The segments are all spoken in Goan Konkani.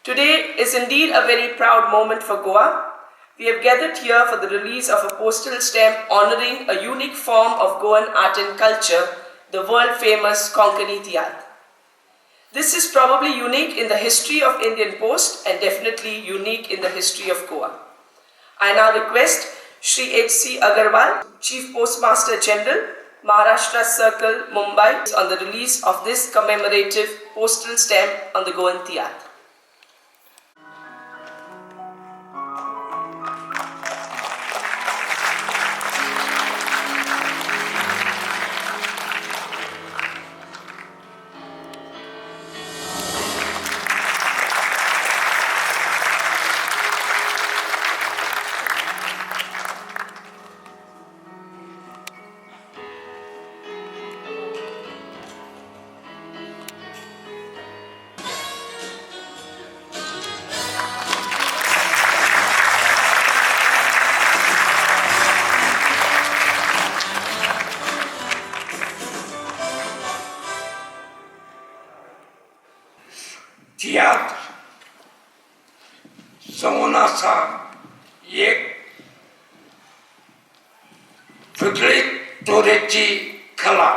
Today is indeed a very proud moment for Goa. We have gathered here for the release of a postal stamp honoring a unique form of Goan art and culture, the world famous Konkani Tiatr. This is probably unique in the history of Indian Post and definitely unique in the history of Goa. I now request Shri H.C. Agarwal, Chief Postmaster General, Maharashtra Circle, Mumbai, on the release of this commemorative postal stamp on the Goan Tiatr. तियात्र जावन आसा एक वेगळी तरेची कला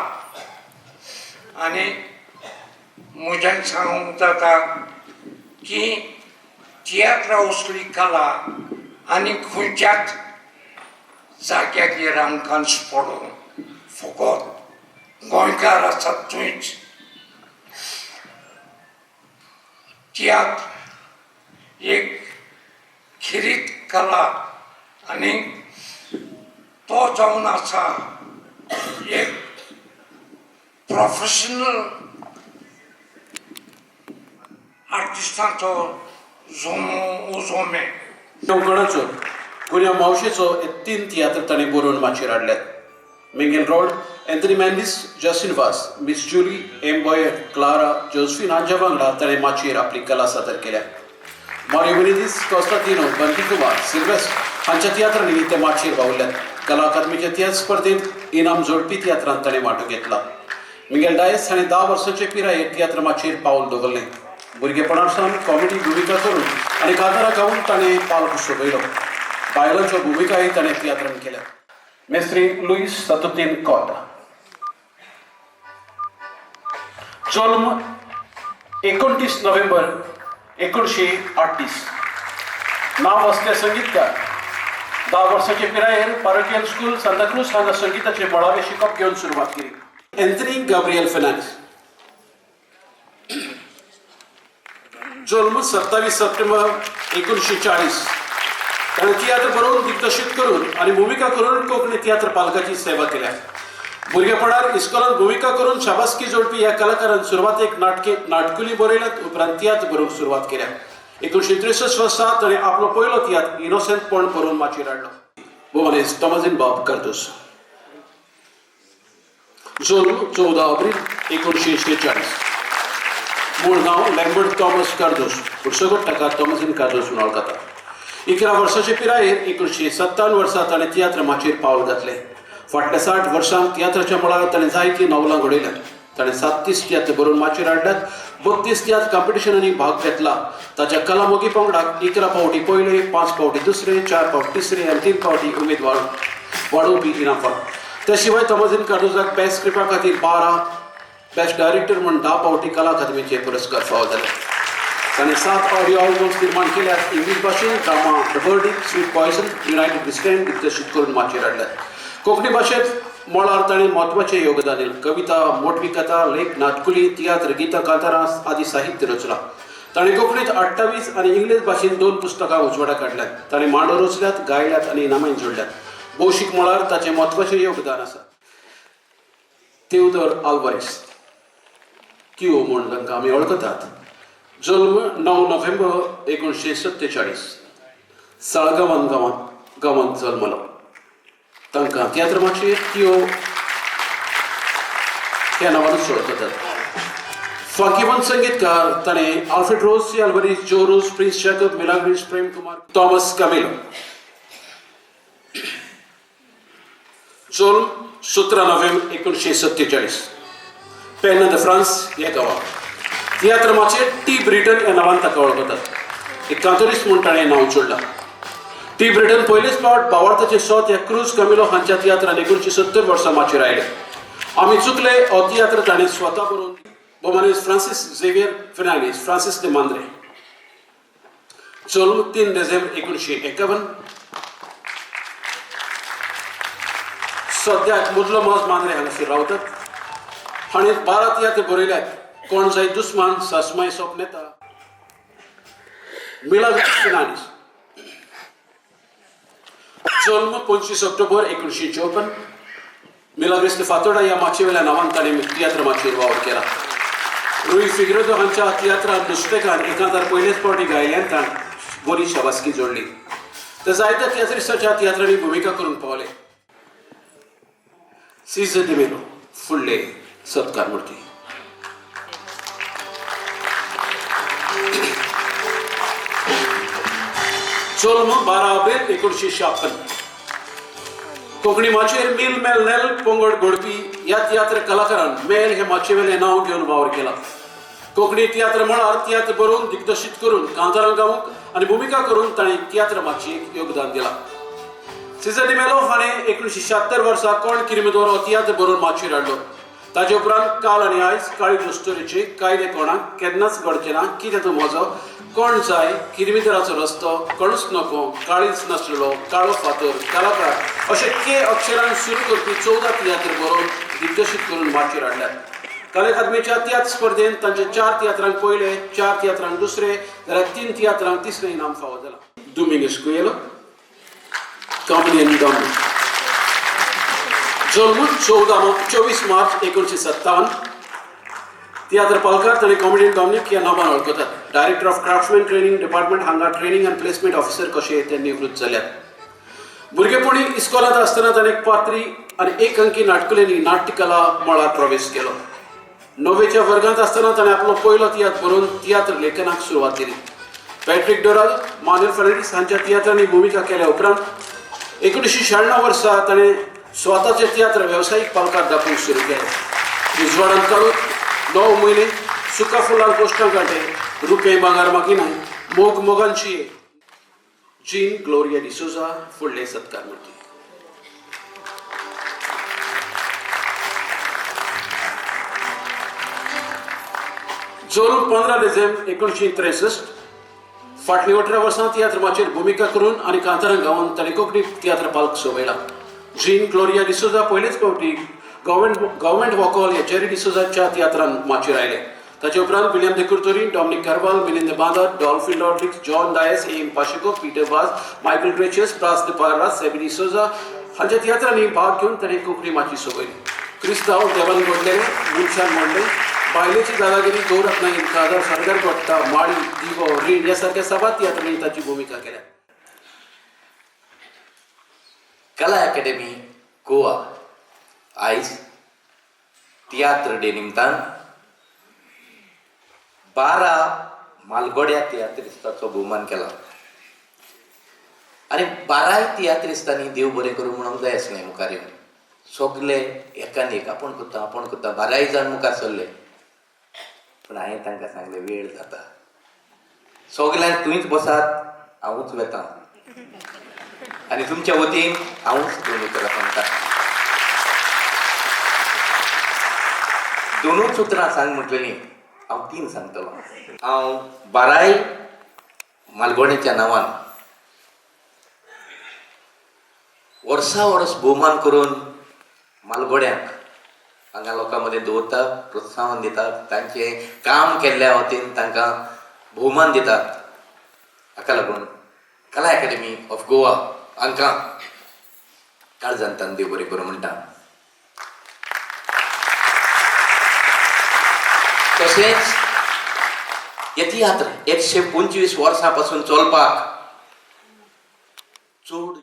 आनी म्हज्यान सांगूंक जाता की तियात्रा असली कला आनी खंयच्याच जाग्याचेर आमकां पडूंक फकत गोंयकार आसात थंयच तियात्र एक खेरीत कला आनी तो जावन आसा एक प्रोफेशनल आर्टिस्टांचो जोमो उजोमे. कोंकणाचो गुन्या मावशेचो हे तीन तियात्र ताणें बरोवन माचयेर हाडल्यात. Mingel Rod, Anthony Mendes, Justin Vaz, Miss Julie, M Boyer, Clara, Josephine हांच्या वांगडा ताणें माचयेर आपली कला सादर केल्या. मारियो मिनेझीस, कॉन्स्तांतिनो, बंटी कुमार, सिल्वेस्टर हांच्या तियात्रांनी ते माचयेर वावुरल्यात. कला अकादमीच्या तियात्र स्पर्धेंत इनाम जोडपी तियात्रांत ताणें वांटो घेतला. मिंगेल डायस हाणें 10 वर्सांचे पिरायेर तियात्र माचयेर पावल दवरलें. भुरगेपणा सावन कॉमेडी भुमिका करून आनी कांतारां गावन ताणें पालक सोबयलो. बायलांच्यो भुमिकाय ताणें तियात्रांत केल्या. मेस्त्री लुईस सातुद्दीन कॉट, जल्म 29 नोव्हेंबर 1938, नांव आसले संगीतकार. 10 वर्सांचे पिरायेर पारोकियल स्कूल सांताक्रूज हांगा संगीताचे मुळावें शिकप घेवन सुरवात केली. एंथनी गाब्रियल फेर्नांडीस, जल्म 27 सप्टेंबर 1940. ताणें तियात्र बरोवन, दिग्दर्शीत करून आनी भुमिका करून कोंकणी तियात्र पालकाची सेवा केल्या. भुरगेपणार इस्कॉलांत भुमिका करून शाबासकी जोडपी ह्या कलाकारान सुरवातेक नाटकुली बरयल्यात, उपरांत तियात्र बरोवंक सुरवात केल्या. 1963 वर्सा ताणें आपलो पयलो तियात्र इनोसेंटपण बरोवन माचयेर हाडलो. भोवनेस तोमाजीन बाब कार्दोस, जल्म 14 एप्रील 1946, मूळ नांव लॅम्बर्ट थॉमस कार्दोस, पूण सगट ताका तोमाजीन कार्दोस म्हूण वळखता. 11 वर्साचे पिरायेर 1957 वर्सा ताणें तियात्र माचयेर पावल घातलें. फाटल्या 60 वर्सांत तियात्राच्या मळार ताणें जायतीं नवलां घडयल्यांत. ताणें 37 तियात्र बरोवन माचयेर हाडल्यात. 32 तियात्र कॉम्पिटिशनांनी भाग घेतला. ताच्या कलामोगी पंगडाक 11 फावटी पयले, 5 फावटी दुसरे, 4 फावटी तिसरे आनी 3 फावटी उमेदवार वाडोवपी इनाम फावो. त्या शिवाय तोमाजीन कार्दोजाक बेस्ट स्क्रिप्टा खातीर 12, बेस्ट डायरेक्टर म्हूण 10 फावटी कला अकादमीचे पुरस्कार फावो जाले. ताणें 7 ऑडियो आल्बम्स निर्माण केल्यात. इंग्लीश भाशेंत drama The Verdict, Sweet Poison, United We Stand दिग्दर्शीत करून माचयेर हाडल्यात. कोंकणी भाशेंत मळार ताणें म्हत्वाचें योगदान दिलें. कविता, मोटवी कथा, लेख, नाटकुली, तियात्र, गितां, कांतारां आदी साहित्य रचलां. ताणें कोंकणींत 28 आनी इंग्लीश भाशेंत 2 पुस्तकां उजवाडाक हाडल्यात. ताणें मांडो रचल्यात, गायल्यात आनी इनामांय जोडल्यात. भौशीक मळार ताचें म्हत्वाचें योगदान आसा. तेवदोर आल्वारीस, तिओ म्हूण तांकां आमी वळखतात, जल्म 9 नोव्हेंबर 1947, साळगांवान गांवांत जल्मलो. तांकां तियात्र माचयेर तिओ ह्या नांवानूच वळखतात. फांकीवंत संगीतकार. ताणें Alfred Rose Alvares, Joe Rose, Prince Jacob, Milagres, Prem Kumar, Thomas Camilo. जल्म 17 नोव्हेंबर 1947, पेन्ना the France ह्या गांवांत. तियात्र माचयेर टी ब्रिटन ह्या नांवान ताका वळखतात. एक कांतोरिस्ट म्हूण ताणें नांव जोडलां. टी ब्रिटन पयलेच फावट बावार्थाचे सोत ह्या क्रूज कमिलो हांच्या तियात्रान 1970 वर्सा माचयेर आयले. आमी चुकले हो तियात्र ताणें स्वता बरोवन भोवमानेस्त Francis Xavier Fernandes Francis de Mandrem, जल्म 3 डिसेंबर 1951, सद्याक मुदलो माज मांद्रे हांगासर रावतात. हाणें 12 तियात्र बरयल्यात. कोण जाय दुस्मान, सासमाय सोपनेता, मिलाग्रीस फेर्नांडीस, जल्म 25 ऑक्टोबर 1954, मिलाग्रीस फातोर्डा ह्या माचयेवेल्या नांवान ताणें तियात्र माचयेर वावर केला. रुई फिगरेदो हांच्या तियात्रान नुस्तेकार एकांतार पयलेच फावटी गायल्यान ताणें बरी शाबासकी जोडली. ते जायत्या तियात्रिस्ताच्या तियात्रांनी भुमिका करूंक पावले. सीझर डिमेलो फुडले सत्कार मूर्ती. जल्म 12 एप्रिल 1956, कोंकणी माचयेर मिल मेल नेल पंगड घडपी ह्या तियात्र कलाकारान मेल हे माचयेवेलें नांव घेवन वावर केला. कोंकणी तियात्र मळार तियात्र बरोवन दिग्दर्शीत करून कांतारां गावंक आनी भुमिका करून ताणें तियात्र माचयेक योगदान दिलां. सीझर डिमेलो हाणें 1976 वर्सा कोण किरमिदोर हो तियात्र बरोवन माचयेर हाडलो. ताजे उपरांत काल आनी आयज, काळी दोस्तोरेचे, कायदे कोणाक, केन्नाच घडचें ना, कितें तूं म्हजो, कोण जाय, किरमिदराचो रस्तो, कोणूच नको, काळीच नासलेलो, काळो फातर, कलाकार अशे के अक्षरान सुरू करपी 14 तियात्र बरोवन दिग्दर्शीत करून माचयेर हाडल्यात. कला अकादमीच्या तियात्र स्पर्धेंत तांचे 4 तियात्रांक पयले, 4 तियात्रांक दुसरे, जाल्यार 3 तियात्रांक तिसरें इनाम फावो जालां. दुमिंगस कुयेलो, कॉमेडियन डॉमिनिक, जल्म 24 मार्च 1957, तियात्र पालकार ताणें कॉमेडियन डॉमिनिक ह्या नांवान वळखतात. Director of craftsman training department हांगा ट्रेनिंग आनी प्लेसमेंट ऑफिसर कशे ते निवृत्त जाल्यात. भुरगेपणी इस्कोलांत आसतना ताणें पात्री आनी एक अंकी नाटकुल्यांनी नाट्यकला मळार प्रवेश केलो. 9वेच्या वर्गांत आसतना ताणें आपलो पयलो तियात्र बरोवन तियात्र लेखनाक सुरवात केली. पॅट्रीक डोराल, मानुएल फर्नांडीस हांच्या तियात्रांनी भुमिका केल्या उपरांत 1996 वर्सा ताणें स्वताचे तियात्र वेवसायीक पालकार दाखोवंक सुरू केले. उजवाडांत काडून 9 म्हयने, सुका फुलां कोश्टां कांटे, रुपें भांगर मागिनाय, मोग मोगांची, जीन ग्लोरिया डिसोजा फुडले सत्कार मूर्ती. जल्म 15 डिसेंबर 1963, फाटलीं 18 वर्सां तियात्र माचयेर भुमिका करून आनी कांतारां गावन ताणें कोंकणी तियात्र पालक सोबयला. जीन ग्लोरिया डिसोजा पयलेच फावटी गव्हर्मेंट वॉकॉल ह्या जेरी डिसोजाच्या तियात्रान माचयेर आयले. ताचे उपरांत William de Curtorim, Dominic Carvalho, Milind Bandar, Dolphin Rodrigues, John Dias, M Pacheco, Peter Vaz, Michael Gracious, Bras de Parra, Sebi D'Souza हांच्या तियात्रांनी भाग घेवन ताणें कोंकणी माची सोबयली. क्रिस्तांव देवान घडलेले, मनशान म्हणलें, बायलेची दादागिरी, गौरत नाईक, काजार सरदार गोट्टा, माळी, दिवो, रीण ह्या सारक्या साबार तियात्रांनी ताची भुमिका केल्या. कला अकॅडमी गोवा आयज तियात्र डे निमतान 12 मालगोड्या तियात्रिस्ताचो भोवमान केला आनी 12 तियात्रिस्तांनी देव बरें करूं म्हणूंक जाय आसलें. मुखार येवन सगले एकान एक आपूण करता आपूण करता 12 जाण मुखार सरले, पूण हांवें तांकां सांगलें वेळ जाता, सगल्यांक तुंयच बसात, हांवूच वेता आनी तुमच्या वतीन हांवूच 2 उतरां सांगता. 2 उतरां सांग म्हटलेलीं, हांव 3 सांगतलो. हांव 12 मालगोणेच्या नांवान वर्सा वर्स भोवमान करून मालगोड्यांक हांगा लोकां मदें दवरता, प्रोत्साहन दितात, तांचें काम केल्ल्या वतीन तांकां भोवमान दितात. हाका लागून कला अकॅडमी ऑफ गोवा हांकां काळजांतल्यान देव बरें करूं म्हणटा. तशेंच हे तियात्र 125 वर्सां पासून चलपाक चड